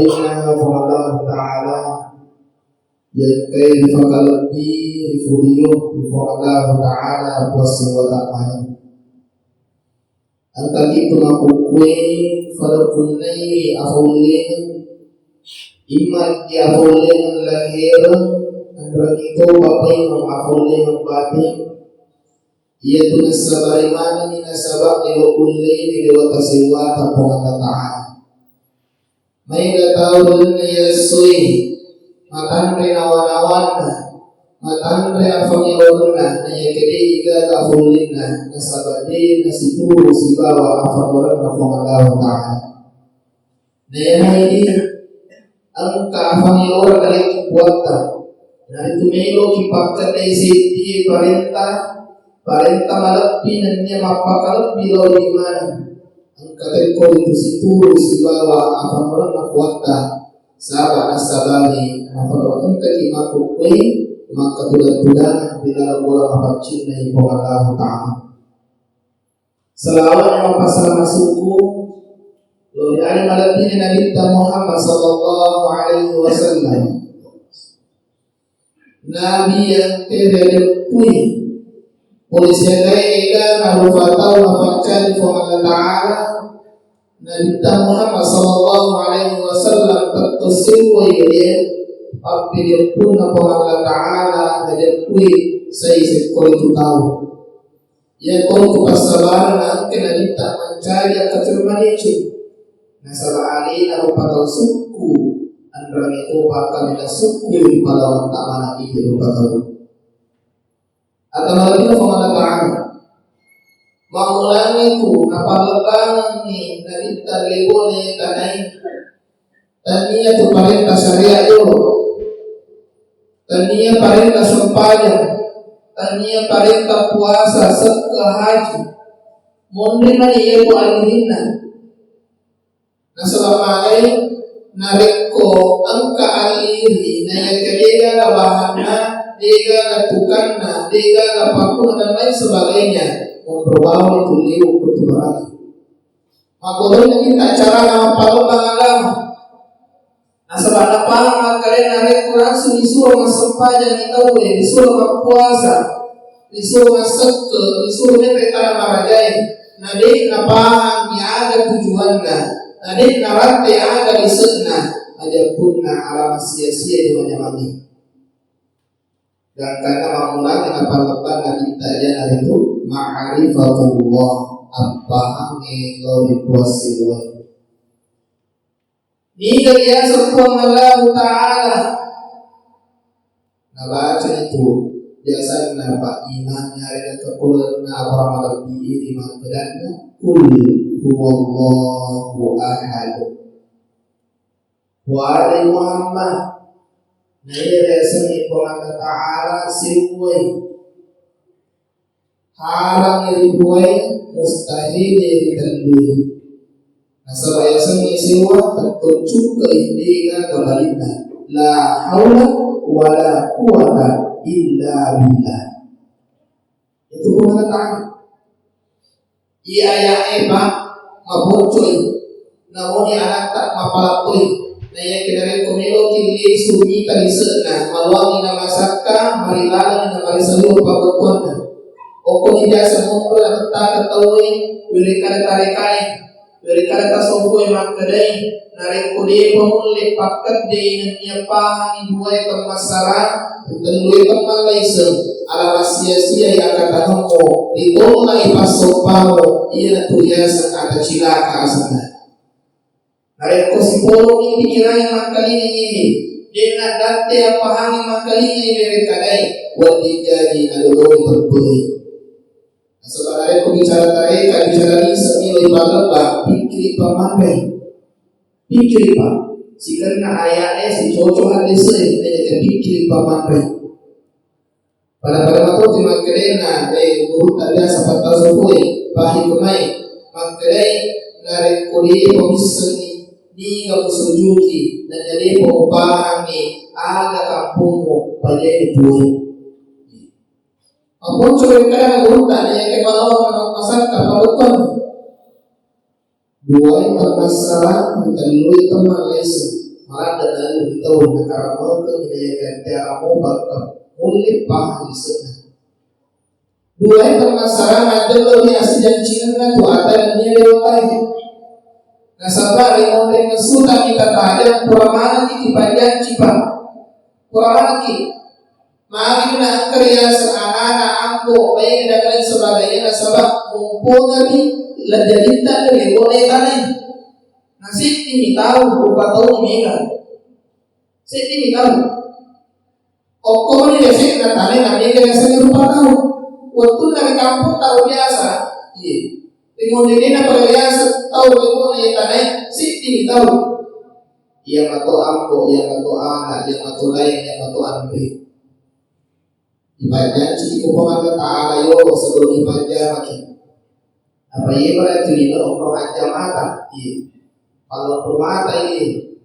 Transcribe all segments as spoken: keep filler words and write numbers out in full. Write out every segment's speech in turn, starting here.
Inna Allahu Ta'ala, yakkai rifakalebbi rifuriyo ri Puang Allahu Ta'ala puassewwa ta'ala. Engka kitu makkukkue fada punnai afauleng, imma ki afauleng lahireng, enreng ito bapaimeng afauleng batin, iyatu nassabari manenni nasaba elo ullei ri dewata sewwata Puang Allah Ta'ala. Maega tau lalenna iya essoe, matanre nawa-nawanna, matanre afangelorenna, naiyakede igaga afaullenna, nasaba de nasituru sibawa afangelorenna Puang Allahu Ta'ala. Naiyanaidi engka afangeloreng narekko puatta, naritu meloki pakkedai seddie parenta, parenta malebbi nennia mappakalebbi lao ri maneng. Engka tekko ritu situru sibawa afangorenna puatta, saba nassabari nafarro engkaki makkukkue makkatudang-tudangeng ri laleng bola mapaccinnai Puang Allahu Ta'ala. Salawat yang mappassala masukku lao ri ale malebbina Nabitta Muhammad sallallahu alaihi wasallam. Nabi yang teredeppui pole siagai ega narupa tau napaccari Puang Allah Ta'ala. Nabitta Muhammad sallallahu alaihi wasallam tetto sewwai dia pappideppuna Puang Allah Ta'ala nadeppui sai sekko itu tau. Iya ko tu passabareng engka Nabitta mancaji akkaterru madeceng. Nasaba alena rupa tau sukku, enreng to pakkamela sukku ri palawan ta'mana idi rupa tau. Atau malebbi Puang Allah Ta'ala. Mammulangi tu napallebbangenni Nabitta lebone tanai. Tania tu parenta syariat jolo. Tania parenta sempajang. Tania parenta puasa, sekke, haji. Monri mani iye ku alirinna. Nasaba malai narekko engka aliri, naiyakka degaga bahanna, degaga tukanna, degaga pakkuna dan lain sebagainya, monro bawang tu liu kutu barang. Makkodomi kita carana mappalebang agama. Nasaba napahang makkalena narekko langsung disuruh massempajang tauwe, disuruh mappuasa, disuruh massekke, disuruh mepe tana marajae, na de napahang aga tujuanna, na de naratte aga lise'na, aja punna alama sia-sia di manyamani. Gangkanna mammulana napallebbanna Nabitta iyanaritu ma'rifatullah, appahangnge lao ri Puang Sewwae. Niga riaseng Puang Allahu Ta'ala? Nabaca itu biasanna Pak Imam nyarega kekulanna apa malebbi iri makkedanna, "Qul huwallahu ahad." Puadai Muhammad, naiya riasengnge Puang Allah Ta'ala sewwai. Harangngi ri duai, mustahili ri tellui. Nasaba yasengnge sewwa, tettoncukka indega kabalinna. La haula wala quwata illa billah. Itu Puang Allah Ta'ala. Iya aya'e, Pak, maboncoi. Namoni anatta mapalattoi. Naiyakiya narekko meloki lisu mita lise'na, maluangi namasakka, marilalengi namarisaliweng pabbottuanna. Okkoni biasa monro natettaka tauwe, werekkada tarekae, werekkada tasoffoe makkedai, narekko depa mulle pakkeddei nennia pahangi duae temmassara, tellue temmallaiseng, ala massia-siai akkatangemmu, ritollai passompammu, iyanatu riaseng ata cilaka asenna. Narekko sipoloni pikirangnge makkalingai, de'na datte appahangi makkalingai werekkadae, wedding jaji nadodoi teppue. Nasaba narekko bicara tareka, bicara lise, melo ipallebba, pikkiri pammanre. Pikkiri pa, sikenna aya'e, sicoco haddese'e, najaga pikkiri pammanre. Pada-pada matoti makkedainna, eh, gurutta biasa pattau sopue, pahikmai, makkedai, narekko depa missengi, niga musujuki, nanya depa mupahangi, aga kampungmu, pajai tuoi. Mapocco wekkadana gurutta, naiyakiya malawang masakka, pabbottuanni. Duai temmassara, ritellui temmallaiseng. Pada lalu tau nakaramengeng ri daya gantiara mobang mulle pahang lise'na. Duae permasalahan adello ri assijancingenna tu ata nennia dewae. Nasaba ri monri messuta kita tajang pura maneng ki dipajanci pa. Pura maneng ki. Magi na engka riaseng anana, ambo, baine dan lain sebagainya nasaba mumpungami lajjarinta ri bola tanai. Nasiddimi tau rupa tau mega. Siddimi tau. Okkoni riasenna tane namega riasenna rupa tau. Wettunna ri kampung tau biasa. Iye. Ri mondedena pada biasa tau ri mondena tane siddimi tau. Iya mato ambo, iya mato ana, iya mato lain, iya mato anre. Ipajanci ko Puang Allah Ta'ala yolo sebelum ipajjamaki. Apa iya pada tu lino onrong ajjamata? Iya. Pallong rumata ini.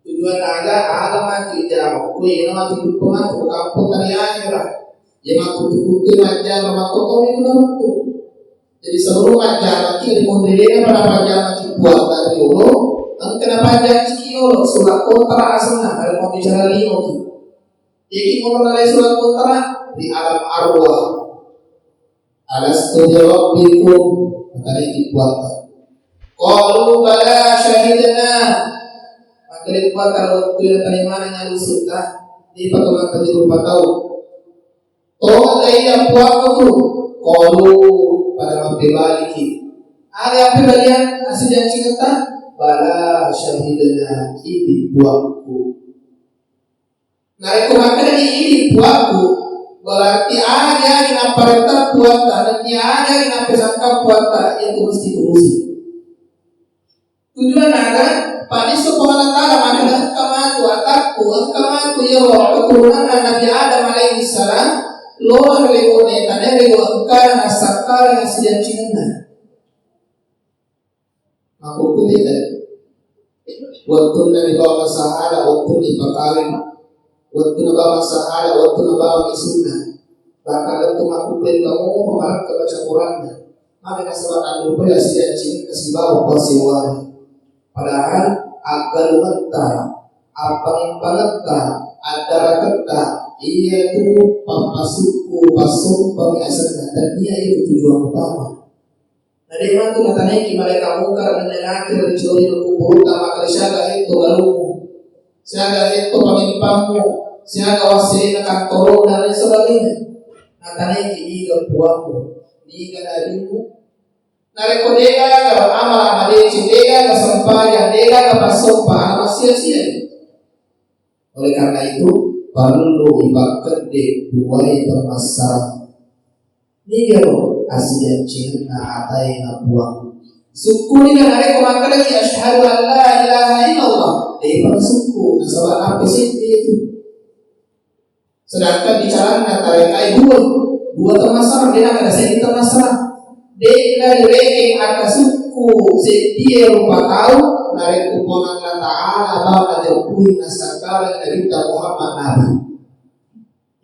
Tujuan aga, aga matu ijama. Kue ino matu dukung matu kampung tari akhirat. Iya matu tutup majjama matu kau itu matu. Jadi sebelum majjama ki ri mondedena pada pajjama ki puang tari yolo. Engka na pajjama ki yolo surat kontra asenna ada mau bicara lino ki. Iki mono nalai surat kontra di alam arwah. Alastu bi rabbikum, makanya dibuat. Qalu bala syahidna. Maka dibuat kalau kuya tadi mana ngalu suta di patungan tadi rupa tau. Tolong iya puakku tu. Qalu pada mabbe baliki. Ada apa kalian assijancingenna? Bala syahidna, idi puakku. Narekko makkedani idi puakku, berarti aga-aga napparentang puatta, nennia aga-aga nappesangka puatta, itu mesti turusi. Tujuan aga, panissu Puang Allah Ta'ala makkeda engka matu atakku, engka matu iyaro keturunanna Nabi Adam alaihi salam, lolo ri lebo'na tane lebo engkana nassakkareng assijancingenna. Makkukkuti tadi. Wettunna ribawa sahada, wettunna ipakawing, wettunna bawa sahada, wettunna bawa isunna. Bahkan lettu makkukkuti kamu pemarakka baca Quranna. Maka nasaba allupai assijancingenna sibawa pasiwani. Padahal aggalungetta, appangeng-pangetta, addaraketta, iyatu pappasukku, passumpang asenna, tennia itu tujuan utama. Na de' matu natanaiki malaeka mungkar nennia nakiro ri cori ri kuburutta, maka siaga hetto galungmu, siaga hetto pamimpammu, siaga wassele'na kantoromu dan lain sebagainya. Natanaiki niga puammu, niga nabimmu. Narekko de'gaga amala madeceng, de'gaga sempajang, de'gaga passompa, ana massia-siai. Oleh karena itu, perlu ipakkedde duae permasalahan. Nigaro assijancingenna atae na Puang. Sukkuni ga narekko makkedaki, "Asyhadu an la ilaha illallah." De'pa nasukku, nasaba nappa seddi itu. Sedangkan bicaranna tarekai dua, dua temmasara, de' nakkeda seddi temmasara. De'na rirekeng akasukku seddie rupa tau, narekko Puang Allah Ta'ala bawang najeppui nassakkareng Nabitta Muhammad Nabi.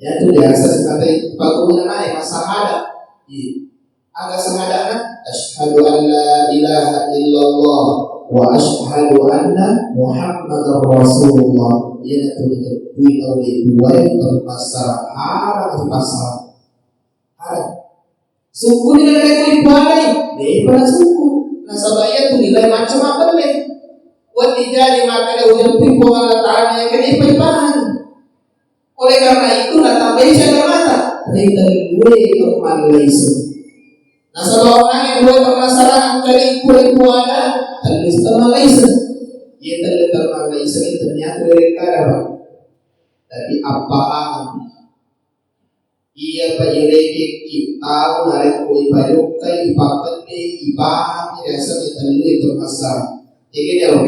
Yatu biasa sebagai paguna mae massahada. Iya. Aga sahadana? Asyhadu an la ilaha illallah wa asyhadu anna Muhammadar Rasulullah. Iyanatu najeppui tau de' duae temmasara, harang ripasara. Harang. Sukkuni narekko ipuadai, de'pa nasukku. Nasaba iyatu nilai macca mabbelle. Wedding jaji makkeda ujeppui Puang Allah Ta'ala, narekko de'pa ipahang. Oleh karena itu, natambai siaga mata ri tellue temmallaiseng. Nasaba onrang dua permasalahan engkani pura ipuada, tellu temmallaiseng. Iya tellu temmallaiseng itu niatu werekkada, Pak. Tapi apa Iyapa irekekki tau narekko ipajokkai, ipakkedde, ipahami riasengnge tellue permasalahan. Egana ro,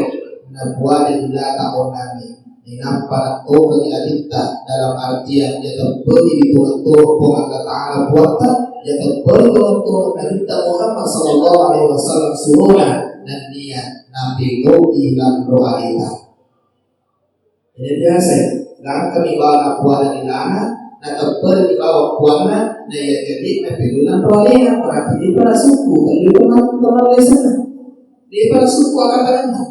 napuada ilata onnangnge, nainappa nattokengi atitta, dalam artian yateppe'i ri tongeng-tongeng Puang Allah Ta'ala puatta, yateppe'i tongeng-tongeng Nabitta Muhammad sallallahu alaihi wasallam surona, nennia napegau'i lanro aleta. Jadi biasa, gangkami bawa napuada ilana, natepperni bawa puanna, na iya jadi napegau'i lanro alena, berarti de'pa nasukku, tapi de'pa na-, temmallaisengna. De'pa nasukku akkatangenna.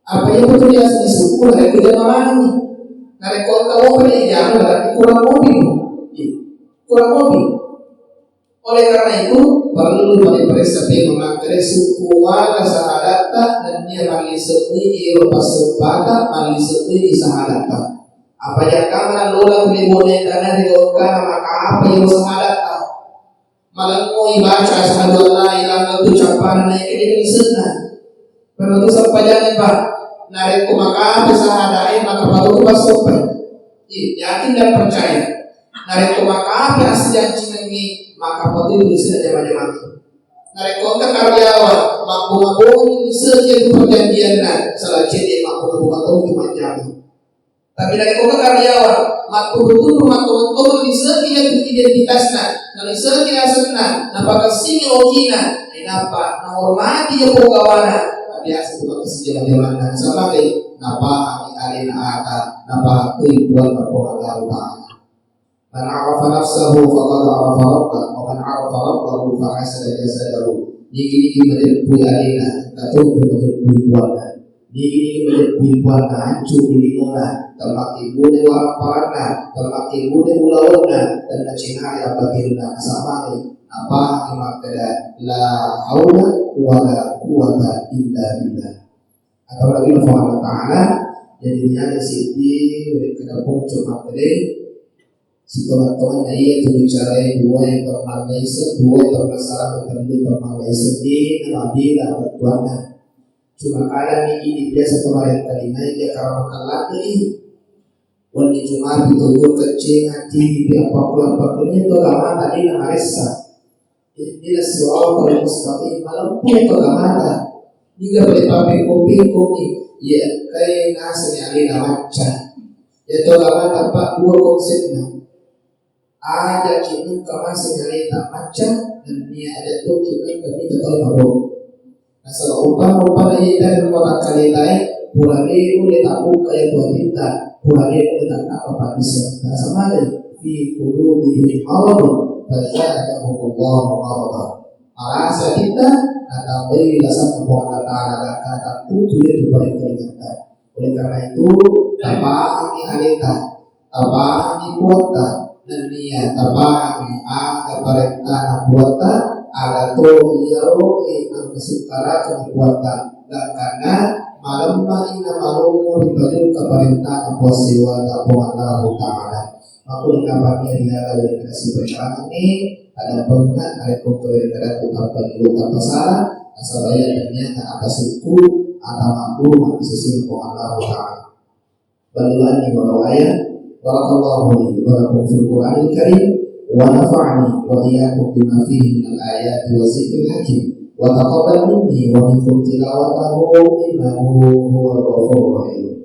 Apa iya betul biasa disukku, narekko dia marani. Narekko engka mopa dia ijama, berarti kurang mopi. Iya, kurang mopi. Oleh karena itu, perlu diperiksa temo makkeda sukku wala sahadatta, dan dia mallise'ni iro passumpata, mallise'ni sahadatta. Apa jakka lola tuli bone tanah di lokana, maka apa iro sahadatta? Malemmo ibaca asyhadu an la ilaha illallah tu cappana naik ke lisenna. Perlu tu sempajangan, Pak. Narekko makape sahadae, maka patut passopai. Iya, yakin dan percaya. Narekko makape assijancingengngi, maka patut lisenna jama-jamang. Narekko engka karyawan, mabbunga-bunga lisenna itu perjanjianna, salah cedde mabbunga-bunga tau itu manjama. Tapi narekko engka karyawan, mattudu-tudu, mattomo-tomo, lisengi identitasna, nalisengi asenna, napakessingi okina, nainappa nahormati iya poggawana, nabiasa tu makessing jama-jamanna, nasaba napahangi alena ata, napahang toi puanna Puang Allahu Ta'ala. Man arafa nafsahu faqad arafa rabbah, wa man arafa rabbahu fahasana jasadahu. Nigi-nigi majeppui alena, katontu majeppui puanna. Nigi-nigi majeppui puanna, ancu lilingona, temmakkibune warapparanna, temmakkibune ulaonna, dan nacinai abatirna, nasamai, napahangi makkeda, la haula wala quwwata illa billah. Atau Nabi Muhammad Ta'ala, jadi niaga siddi, mereka ponco makkeda, sitola-tolanna iya tu bicara dua yang pernah naiseng, dua yang pernah salah, dan dua yang pernah naiseng, di nama bila bettuanna. Cuma kadang ini biasa kemarin tadi naik ya karena makan lagi. Wenni Jumat itu dua kecil hati di apa apa apa ini tu agama tadi nama resa. Ihdinas siratal mustaqim, malempu to agamata. Niga pole pappekko-pekkongi, iya engkai naseng alena macca. Iya to agamata, Pak, dua konsepna. Aja ki engka maseng aleta macca, nennia aja to ki engka mita tau maboro. Nasaba umpama-umpama iya tadi muatakkaletae, pura de ulle tabbukka iya tu atitta, pura de ulle tattappa paddisseng. Nasaba fi qulubihim maradun fazadahumullahu marada. Marasa kita, natambai lasanna Puang Allah Ta'ala, gangka tattutu iya tu parekkalingatta. Oleh karena itu, tapahangi aleta, tapahangi puatta, nennia tapahangi aga parentana puatta, aga to iyaro e annasekkarakengngi puatta, gangkanna malemma'i namalommo ripajokka parentana Puang sewata Puang Allahu Ta'ala. Makkunni kapang iya riaga dari kada siperkarangengnge, ada pengenna, ada kontrol dari kada ku tanpa niru tanpa salah, nasaba iya tenniana atasukku, ata mabburu, mabbisasina Puang Allahu Ta'ala. Ballighu anni walau ayah. Barakallahu li wa lakum fil Qur'anil Karim, wa nafa'ani wa iyyakum bima fihi minal ayati wa zikril hakim, wa taqabbal minni wa minkum tilawatahu, innahu huwal ghafurur rahim.